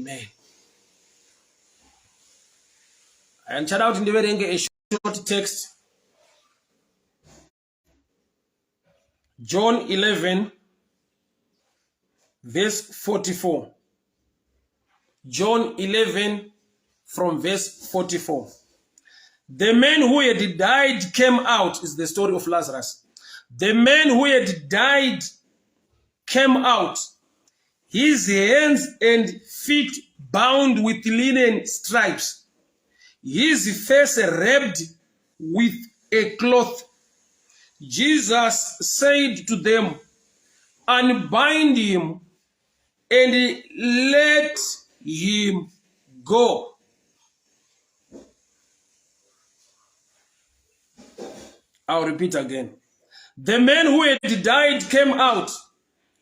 Amen. Ndichada kuti ndiverenge a short text. John 11 verse 44. John 11 from verse 44. The man who had died came out, is the story of Lazarus. The man who had died came out, his hands and feet bound with linen stripes, his face wrapped with a cloth. Jesus said to them, Unbind him and let him go. I'll repeat again. The man who had died came out.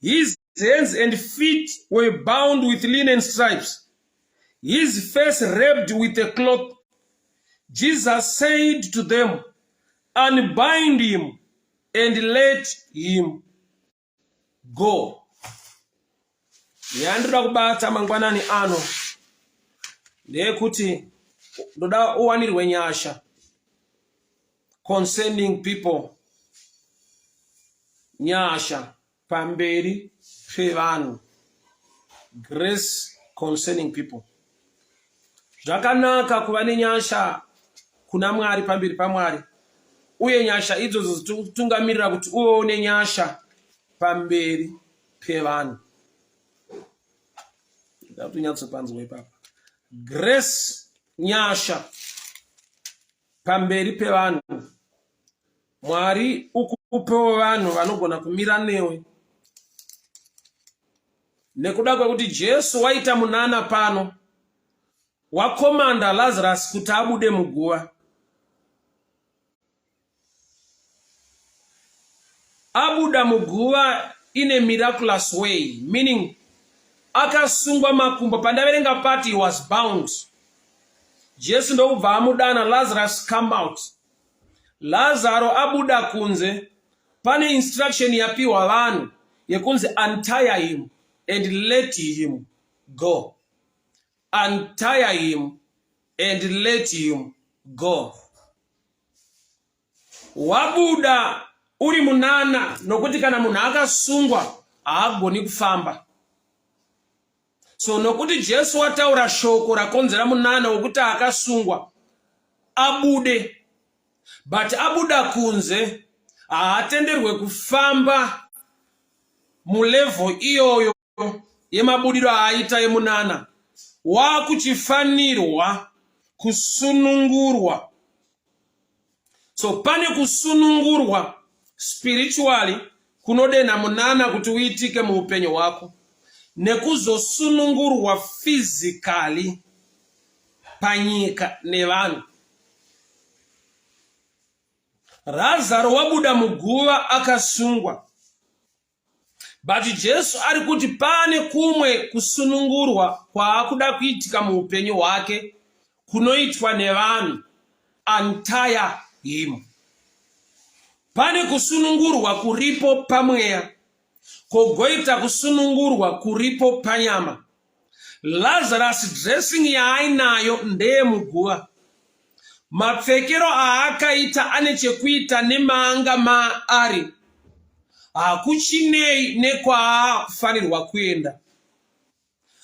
His hands and feet were bound with linen stripes, his face wrapped with a cloth. Jesus said to them, Unbind him and let him go. Yandoda kubata mangwanani ano ndeyekuti ndoda uwanirwe nyasha concerning people nyasha pamberi pevanhu grace concerning people zvakanaka kuva nenyasha kuna mwari pamberi pamwari uye nyasha idzodzo dzitotungamirira kuti uvewo nenyasha pamberi pevanhu ndakuti ipapa grace nyasha pamberi pevanhu Mwari ukupewo vanhu vanogona kumira newe nekuda kwekuti Jesu waita munana pano wakomanda Lazarus kuti abude muguva. Abuda muguva in a miraculous way, meaning akasungwa makumbo. Pandaverenga pati he was bound. Jesu ndokubva amudana, Lazarus come out. Lazaro abuda kunze, pane instruction yapiwa vanhu yekunzi untire him and let him go. Untire him and let him go. Wabuda uri munana nokuti kana munhu akasungwa haagoni kufamba. So nokuti Jesu wataura shoko rakonzera munana wekuti akasungwa abude, but abuda kunze haatenderwe kufamba mulevel iyoyo yemabudiro aaita emunana, wakuchifanirwa kusunungurwa. So pane kusunungurwa spiritually kunodenha munana kuti uitike muupenyu hwako nekuzosunungurwa physically panyika nevanhu. Razaro wabuda muguva akasungwa. But Jesu ari kuti pane kumwe kusunungurwa kwaakuda kuitika muupenyu hwake kunoitwa nevanhu untie him. Pane kusunungurwa kuripo pamweya kogoita kusunungurwa kuripo panyama. Lazarus dressing yaainayo ndeyemuguva. Mapfekero aakaita ane chekuita nemaanga maari, hakuchinei nekwaakufanirwa kuenda.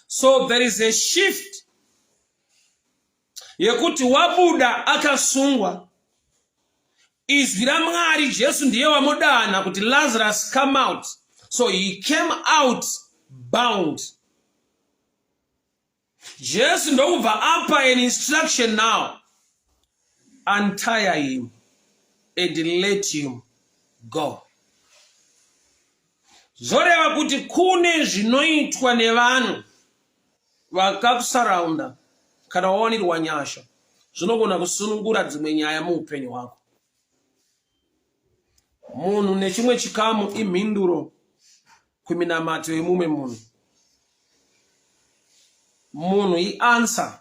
So there is a shift yekuti wabuda akasungwa. Izwi raMwari, Jesu ndiye wamudana kuti Lazarus come out. So he came out bound. Jesu ndokubva apa an instruction now, untie him and let him go. Zvoreva kuti kune zvinoitwa nevanhu vakakusaraunda kana wawanirwa nyasha zvinogona kusunungura dzimwe nyaya muupenyu hwako. Munhu nechimwe chikamu imhinduro kuminamato yemumwe munhu. Munhu ianswer.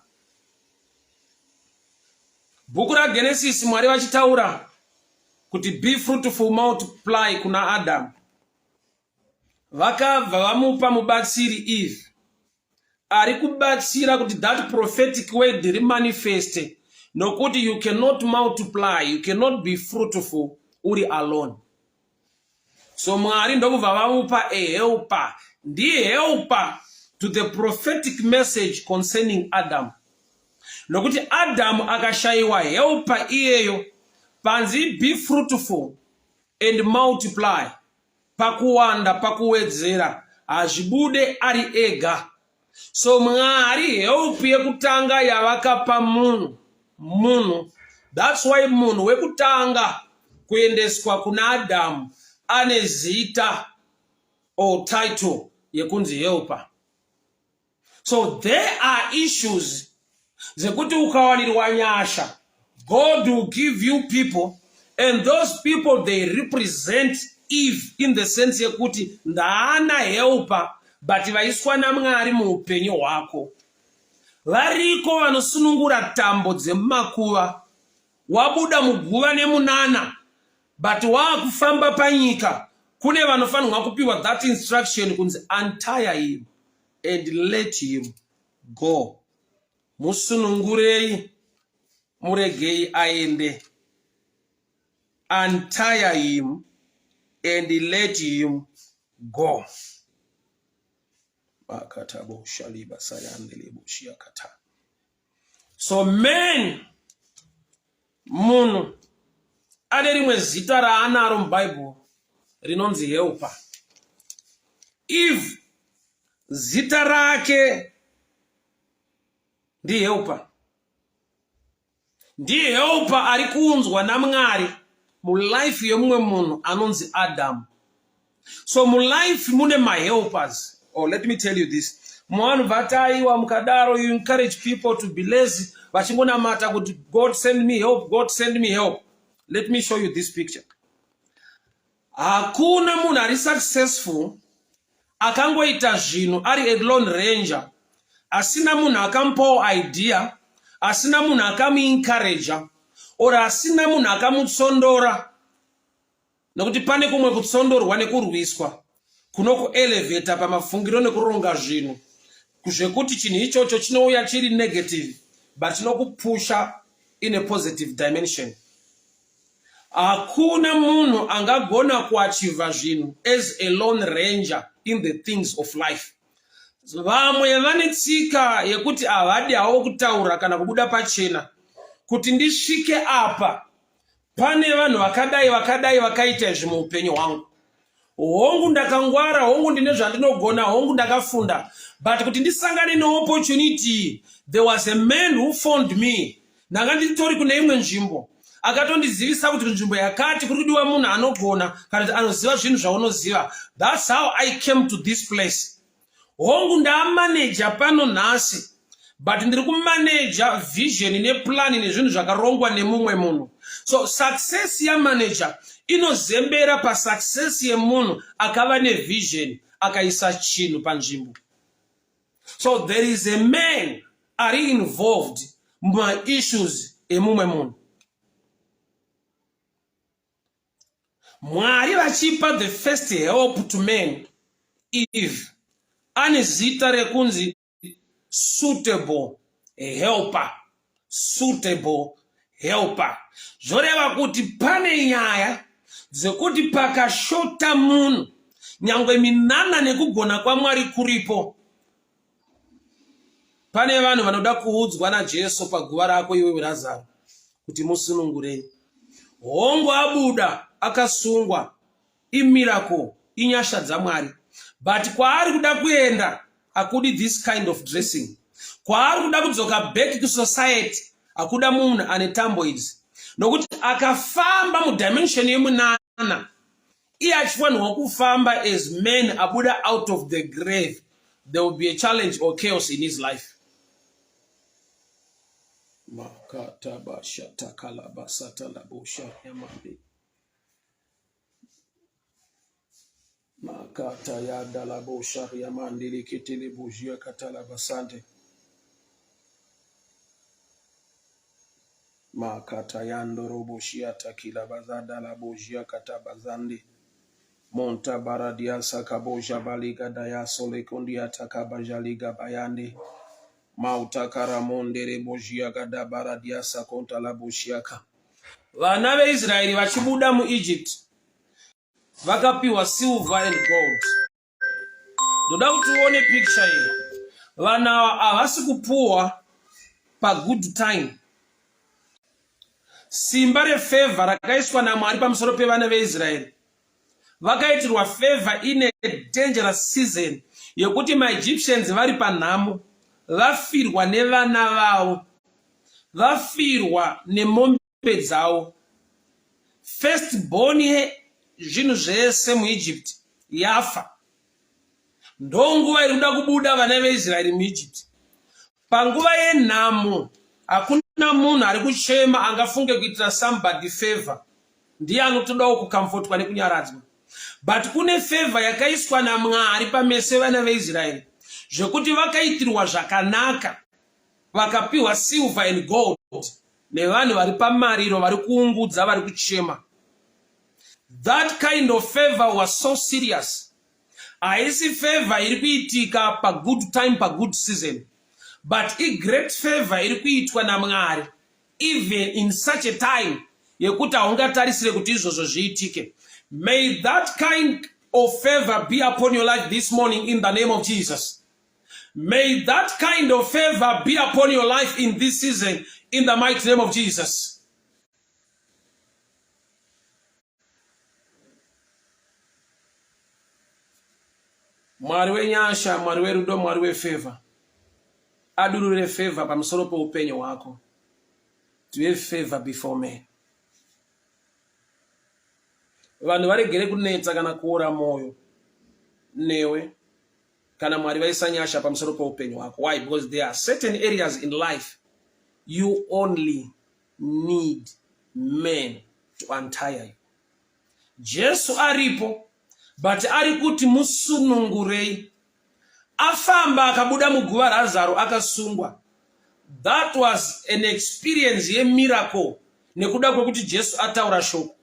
Bhuku raGenesis, Mwari vachitaura kuti be fruitful multiply kuna Adamu, vakabva vamupa mubatsiri Eve. ari kubatsira kuti that prophetic word rimanifeste, nokuti you cannot multiply, you cannot be fruitful uri alone. So Mwari ndokubva vamupa a helper. Ndihelper to the prophetic message concerning Adam, nokuti Adamu akashayiwa helper iyeyo, panzi be fruitful and multiply, pakuwanda, pakuwedzera, hazvibude ari ega. So Mwari help yekutanga yavakapa munhu, munhu, that's why munhu wekutanga kuendeswa kuna Adamu ane zita or title yekunzi helper. So there are issues dzekuti ukawanirwa nyasha, God will give you people, and those people, they represent Eve in the sense yekuti ndaana helper, but vaiswa naMwari muupenyu hwako. Variko vanosunungura tambo dzemumakuva. Wabuda muguva nemunana, but waakufamba panyika, kune vanofanirwa kupiwa that instruction kunzi untie him and let him go, musunungurei, muregei aende. Untie him and let him go. Makatabo shaliba sayandelebo shiakata. So man, munhu ane rimwe zita raanaro muBhaibheri rinonzi helper. Eve zita rake ndihelper, ndihelper ari kuunzwa naMwari mulife yemumwe munhu anonzi Adamu. So mulife mune mahelpers. Oh, let me tell you this. Mumwe vati aiwa, mukadaro you encourage people to be lazy, vachingonamata kuti God send me help, God send me help. Let me show you this picture. Hakuna munhu ari successful akangoita zvinhu ari a lone ranger, asina munhu akamupawo idea, asina munhu akamuencouraja, or asina munhu akamutsondora, nokuti pane kumwe kutsondorwa nekurwiswa kunokuelevheta pamafungiro nekuronga zvinhu, zvekuti chinhu ichocho chinouya chiri negative, but chinokupusha in a positive dimension. Hakuna munhu angagona kuachieva zvinhu as a lone ranger in the things of life. Vamwe vane tsika yekuti havadi havo kutaura kana kubuda pachena kuti ndisvike apa, pane vanhu vakadai vakadai vakaita izvi muupenyu hwangu. Hongu ndakangwara, hongu ndine zvandinogona, hongu ndakafunda, but kuti ndisangane neopportunity, there was a man who phoned me. Ndanga nditori kune imwe nzvimbo, akatondizivisa kuti kunzvimbo yakati kuri kudiwa munhu anogona kana kuti anoziva zvinhu zvaunoziva. That's how I came to this place. Hongu ndaamaneja pano nhasi, but ndiri kumaneja vision neplan nezvinhu zvakarongwa nemumwe munhu. So success yamanager inozembera pasuccess yemunhu akava nevision, akaisa chinhu panzvimbo. So there is a man ari involved mumaissues emumwe munhu. Mwari vachipa the first help to man, Eve, ane zita rekunzi suitable helper. Suitable helper zvoreva kuti pane nyaya dzekuti pakashota munhu, nyangwe minana nekugona kwaMwari kuripo, pane vanhu vanoda kuudzwa naJesu paguva rako iwewe Razaro kuti musunungurei. Hongu abuda akasungwa, imiracle, inyasha dzaMwari, but kwaari kuda kuenda hakudi this kind of dressing. Kwaari kuda kudzoka back kusociety hakuda munhu ane tambo idzi, nokuti akafamba mudimension yemunana, iye achifanirwa kufamba as man abuda out of the grave, there will be a challenge or chaos in his life. Makatabashatakalabasatalabosha. Makata yadalabosha yamandeleketele katalabasante. Makata yandoroboshiatakila bazadalabojia katabazande. Monta baradia sakaboja baliga dayaso lekondia takabajaliga bayande. Mauta karamondere bojia gada baradia sakonta laboshiaka. Vana veIsraeri vachibuda muEgypt vakapiwa silver and gold. Ndoda kuti uone picture iyi. Vanhu ava havasi kupuwa pagood time. Simba refavor rakaiswa naMwari pamusoro pevana veIsraeri vakaitirwa favor in a dangerous season yekuti maEgyptians vari panhamo vafirwa nevana vavo vafirwa nemombe dzavo first born yezvinhu zvese muEgypt yafa ndonguva iri kuda kubuda vana veIsraeri muEgypt panguva yenhamo hakuna munhu ari kuchema angafunge kuitira somebody favor ndiye anotodawo kukamfotwa nekunyaradzwa but kune favor yakaiswa namwari pameso evana veIsraeri zvekuti vakaitirwa zvakanaka vakapiwa silver and gold nevanhu vari pamariro vari kuungudza vari kuchema that kind of favor was so serious haisi favor iri kuitika pagood time pagood season but igreat favor iri kuitwa namwari even in such a time yekuti haungatarisire kuti izvozvo zviitike may that kind of favor be upon your life this morning in the name of jesus May that kind of favor be upon your life in this season in the mighty name of Jesus. Mwari wenyasha, Mwari werudo, Mwari wefavor adurure favor pamusoro peupenyu hwako. Do have favor before men. Vanhu varegere kunetsa kana kuora mwoyo newe. kana mwari vaisa nyasha pamusoro peupenyu hwako why because there are certain areas in life you only need men to untire you jesu aripo but ari kuti musunungurei afamba akabuda muguva razaro akasungwa that was an experience yemiracle nekuda kwekuti jesu ataura shoko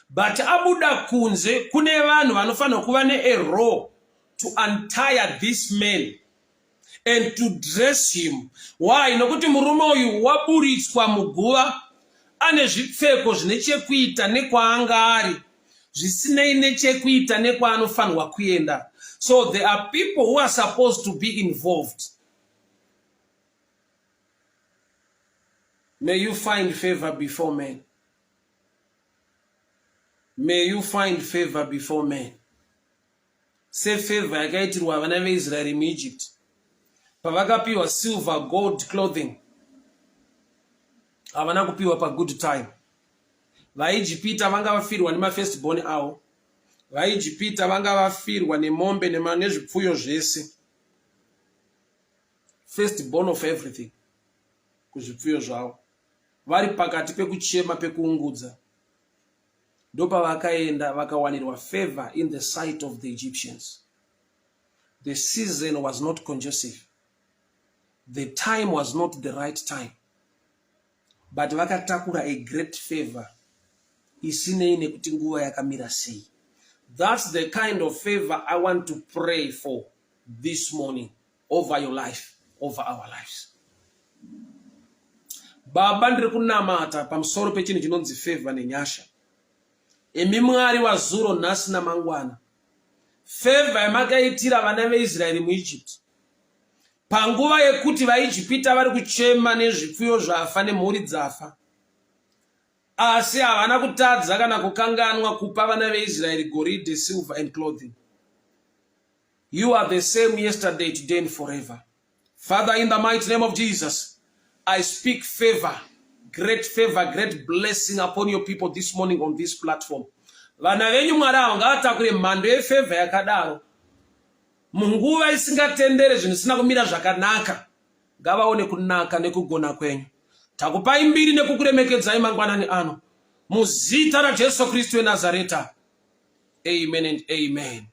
but abuda kunze kune vanhu vanofanirwa kuva neerole to untire this man and to dress him why nokuti murume uyu waburitswa muguva ane zvipfeko zvine chekuita nekwaanga ari zvisinei nechekuita nekwaanofanirwa kuenda so there are people who are supposed to be involved may you find favor before men may you find favor before men sefavor yakaitirwa vana veIsraeri muEgypt pavakapiwa silver gold clothing havana kupiwa pagood time vaijipita vanga vafirwa nemafirst born avo vaijipita vanga vafirwa nemombe nezvipfuyo zvese first born of everything kuzvipfuyo zvavo vari pakati pekuchema pekuungudza ndopavakaenda vakawanirwa favor in the sight of the Egyptians. The season was not conducive. The time was not the right time. But vakatakura a great favor isinei nekuti nguva yakamira sei. That's the kind of favor I want to pray for this morning over your life, over our lives. Baba, ndiri kunamata pamusoro pechinhu chinonzi favor nenyasha. Imi Mwari wazuro, nhasi namangwana. Favor yamakaitira vana veIsraeri muEgypt panguva yekuti vaIjipita vari kuchema nezvipfuyo zvafa nemhuri dzafa, asi havana kutadza kana kukanganwa kupa vana veIsraeri goridhe, silver and clothing. You are the same yesterday, today and forever. Father, in the mighty name of Jesus, I speak favor, great favor, great blessing upon your people this morning on this platform. Vana venyu Mwari avo ngavatakure mhando yefavor yakadaro munguva isingatendere zvinhu zvisina kumira zvakanaka ngavaone kunaka nekugona kwenyu. Takupai mbiri nekukuremekedzai mangwanani ano muzita raJesu Kristu weNazareta. Amen and amen.